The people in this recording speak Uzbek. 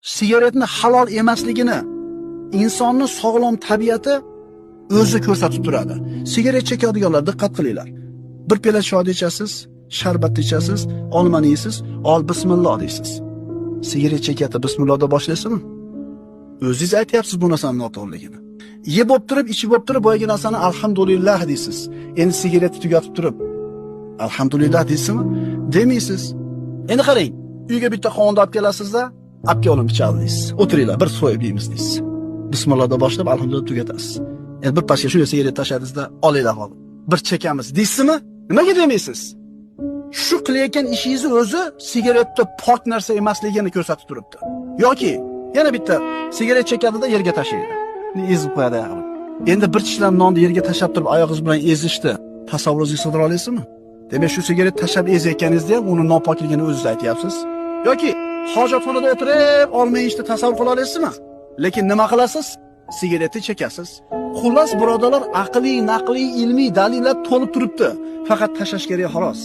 Sigaretni halol emasligini insonni sog'lom tabiati o'zi ko'rsatib turadi. Sigaret chekadiganlar, diqqat qilinglar. Bir piyola choyni ichasiz, sharbatni ichasiz, olmani yeysiz, ol bismillah deysiz. Sigaret chekyapti, bismillah deb boshlaysizmi? O'zingiz aytyapsiz bu narsani noto'g'riligini. Yeb bo'lib turib, ichib bo'lib turib, boyagi narsani alhamdulillah deysiz. Endi sigaretni tugatib turib, alhamdulillah deysizmi? Demaysiz. Endi qarang, uyga bitta qovunni olib kelasizda, olib kel o'g'lim, pichoqni deysiz. O'tiringlar, bir so'yib yeymiz deysiz. Bismillah deb boshlab, alhamdulillah tugatasiz. Endi bir pachka shunday sigaret tashladingizda, olinglar hozir. Bir chekamiz deysizmi? Nimaga demaysiz? Shu qilayotgan ishingizni o'zi sigaretda pok narsa emasligini ko'rsatib turibdi. Yoki yana bitta sigaret chekadida yerga tashlaydi. Ezib qo'yadi oyog'i. Endi bir tishlam nonni yerga tashlab turib oyog'ingiz bilan ezishni tasavvuringizga sig'dira olasizmi? Demak, shu sigaret tashlab ezayotganingizda ham uni nopokligini o'zingiz aytyapsiz. Yoki hojatxonada o'tirib olma yeyishni tasavvur qila olasizmi? Lekin nima qilasiz? Sigaretni chekasiz. Xullas, birodarlar, aqliy, naqliy, ilmiy dalillar to'lib turibdi. Faqat tashlash kerak xolos.